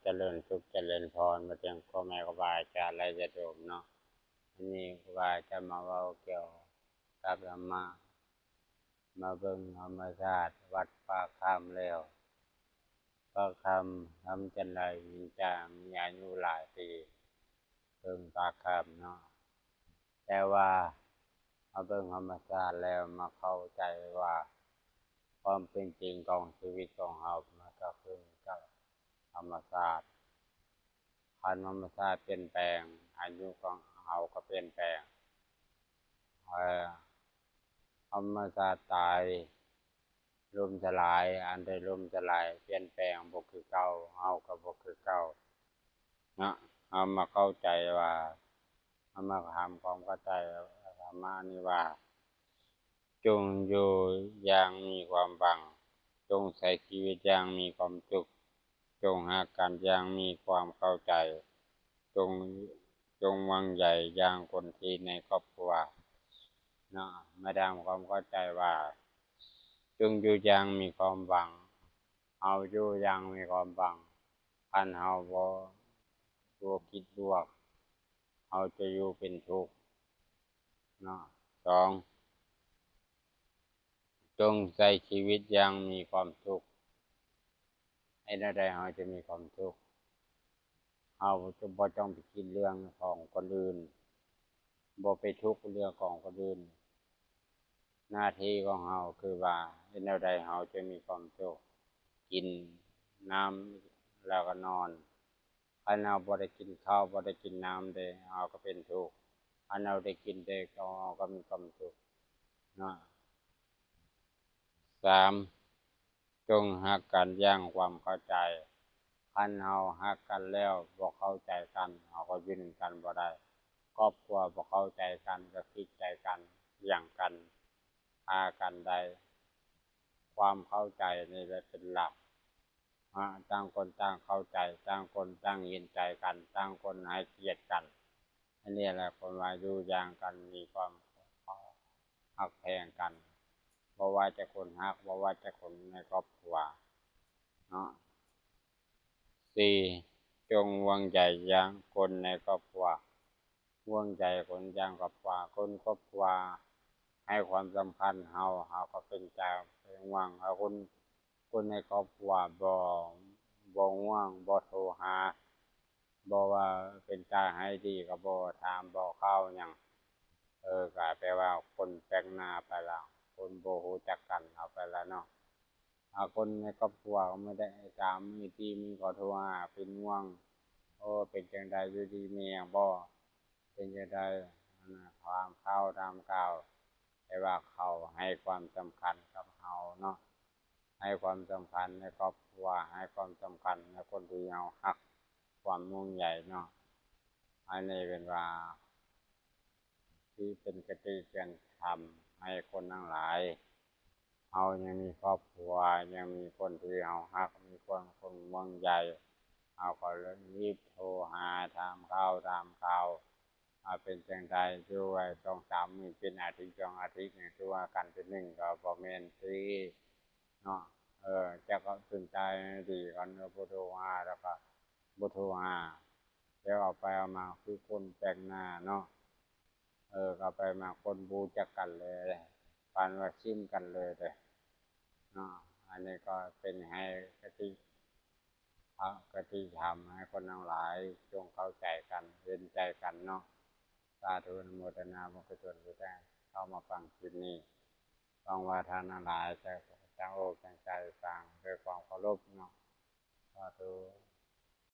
ຈະເລີນສຸກຈະເລີນພອນ ມາເຖິງພໍ່ແມ່ຄູບາອາຈານ ແລະ ຍາດໂຍມເນາະ. ວັນນີ້ຄູບາຈະມາເວົ້າກ່ຽວກັບທຳມະ ມາເບິ່ງທຳມະຊາດວັດປາກຄຳແລ້ວ ປາກຄຳທຳຈັ່ງໃດຈຶ່ງຈະມີອາຍຸຫຼາຍປີ ເບິ່ງປາກຄຳເນາະ. ແຕ່ວ່າມາເບິ່ງທຳມະຊາດແລ້ວ ມາເຂົ້າໃຈວ່າຄວາມເປັນຈິງຂອງຊີວິດຂອງເຮົາ ມັນກໍຂຶ້ນກັບທຳມະຊາດ. ຄັນທຳມະຊາດປ່ຽນແປງ ອາຍຸຂອງເຮົາກໍປ່ຽນແປງ. ເອີ ທຳມະຊາດຕາຍ ລົ້ມສະຫຼາຍ ອັນໃດລົ້ມສະຫຼາຍ ປ່ຽນແປງບໍ່ຄືເກົ່າ ເຮົາກໍບໍ່ຄືເກົ່າເນາະ. ເຮົາມາເຂົ້າໃຈວ່າ ເຮົາມາທຳຄວາມເຂົ້າໃຈທຳມະນີ້ວ່າ ຈົ່ງຢູ່ຢ່າງມີຄວາມຫວັງ, ຈົ່ງໃຊ້ຊີວິດຢ່າງມີຄວາມສຸກ, ຈົ່ງຮັກກັນຢ່າງມີຄວາມເຂົ້າໃຈ, ຈົ່ງ ຈົ່ງຫວັງໃຍຢ່າງຄົນທີ່ໃນຄອບຄົວເນາະ. ມາທຳຄວາມເຂົ້າໃຈວ່າ ຈົ່ງຢູ່ຢ່າງມີຄວາມຫວັງ, ເຮົາຢູ່ຢ່າງມີຄວາມຫວັງ. ຄັນເຮົາບໍ່ ບໍ່ຄິດບວກ ເຮົາຈະຢູ່ເປັນທຸກເນາະ. ສອງ ຈົ່ງໃຊ້ຊີວິດຢ່າງມີຄວາມສຸກ. ເຮັດແນວໃດເຮົາຈະມີຄວາມສຸກ? ເຮົາຈະບໍ່ຕ້ອງໄປຄິດເລື່ອງຂອງຄົນອື່ນ, ບໍ່ໄປທຸກເລື່ອງຂອງຄົນອື່ນ. ໜ້າທີ່ຂອງເຮົາຄືວ່າ ເຮັດແນວໃດເຮົາຈະມີຄວາມສຸກ? ກິນນ້ຳແລ້ວກໍນອນ. ຄັນເຮົາບໍ່ໄດ້ກິນເຂົ້າ ບໍ່ໄດ້ກິນນ້ຳເດ້ ເຮົາກໍເປັນທຸກ. ຄັນເຮົາໄດ້ກິນໄດ້ເຂົ້າ ເຮົາກໍມີຄວາມສຸກເນາະ. ສາມ ຈົ່ງຮັກກັນຢ່າງຄວາມເຂົ້າໃຈ. ຄັນເຮົາຮັກກັນແລ້ວບໍ່ເຂົ້າໃຈກັນ ເຮົາກໍຢູ່ນຳກັນບໍ່ໄດ້. ຄອບຄົວບໍ່ເຂົ້າໃຈກັນ ກໍຜິດໃຈກັນ, ຖຽງກັນ, ຂ້າກັນໄດ້. ຄວາມເຂົ້າໃຈນີ້ແຫຼະເປັນຫຼັກ. ອາ ຕ່າງຄົນຕ່າງເຂົ້າໃຈ, ຕ່າງຄົນຕ່າງເຫັນໃຈກັນ, ຕ່າງຄົນໃຫ້ກຽດກັນ. ອັນນີ້ແຫຼະ ເພິ່ນວ່າຢູ່ຢ່າງກັນ ມີຄວາມຮັກແພງກັນ, ບໍ່ວ່າຈະຄົນຮັກ, ບໍ່ວ່າຈະຄົນໃນຄອບຄົວເນາະ. ສີ່ ຈົ່ງຫວງໃຈຢ່າງຄົນໃນຄອບຄົວ. ຫວງໃຈຄົນຢ່າງຄອບຄົວ, ຄົນຄອບຄົວໃຫ້ຄວາມສຳຄັນເຮົາ, ເຮົາກໍເປັນໃຈເປັນຫວັງ. ຖ້າຄົນ ຄົນໃນຄອບຄົວບໍ່ ບໍ່ຫວງ, ບໍ່ໂທຫາ, ບໍ່ວ່າເປັນຕາໃຫ້ດີກໍບໍ່ຖາມ, ບໍ່ຂ່າວຫຍັງ, ເອີ ກໍແປວ່າຄົນແປກໜ້າໄປລະ, ຄົນບໍ່ຮູ້ຈັກກັນເອົາໄປລະເນາະ. ອາ ຄົນໃນຄອບຄົວກໍບໍ່ໄດ້ຖາມມື້ດີມື້ດີ, ກໍໂທຫາເປັນຫ່ວງ, ໂອ້ ເປັນຈັ່ງໃດ ຢູ່ດີມີແຮງບໍ່? ເປັນຈັ່ງໃດ ອັນນ່າ ຖາມຂ່າວຖາມຄາວ, ແຕ່ວ່າເຂົາໃຫ້ຄວາມສຳຄັນກັບເຮົາເນາະ, ໃຫ້ຄວາມສຳຄັນໃນຄອບຄົວ, ໃຫ້ຄວາມສຳຄັນໃນຄົນທີ່ເຮົາຮັກ, ຄວາມຫ່ວງໃຍເນາະ. ອັນນີ້ເປັນວ່າ ທີ່ເປັນຄະຕິເຕືອນທຳໃຫ້ຄົນທັງຫຼາຍ. ເຮົາຍັງມີຄອບຄົວ, ຍັງມີຄົນທີ່ເຮົາຮັກ, ມີຄົນ ຄົນຫ່ວງໃຍ, ເຮົາກໍເລີຍຮີບໂທຫາ, ຖາມຂ່າວຖາມຄາວ, ວ່າເປັນຈັ່ງໃດ, ຢູ່ໄວ້ສອງສາມມື້, ເປັນອາທິດສອງອາທິດ, ຫຍັງ ໂທຫາກັນເທື່ອໜຶ່ງກໍບໍ່ແມ່ນຕິເນາະ. ເອີ ຈັກເປັນຕາໃຫ້ດີກັນ, ບໍ່ໂທຫາແລ້ວກໍບໍ່ໂທຫາ. ແລ້ວເອົາໄປເອົາມາຄືຄົນແປກໜ້າເນາະ, ເອີ ເອົາໄປມາຄົນບໍ່ຮູ້ຈັກກັນເລີຍ, ປານວ່າຖິ້ມກັນເລີຍເດ້ເນາະ. ອັນນີ້ກໍເປັນໃຫ້ຄະຕິ ຄະຕິທຳໃຫ້ຄົນທັງຫຼາຍຈົ່ງເຂົ້າໃຈກັນ, ເຫັນໃຈກັນເນາະ. ສາທຸ ອະນຸໂມທະນາບຸນກຸສົນທີ່ໄດ້ເຂົ້າມາຟັງຄລິບນີ້. ຫວັງວ່າທ່ານທັງຫຼາຍຈະ ຈະໂອເຄ.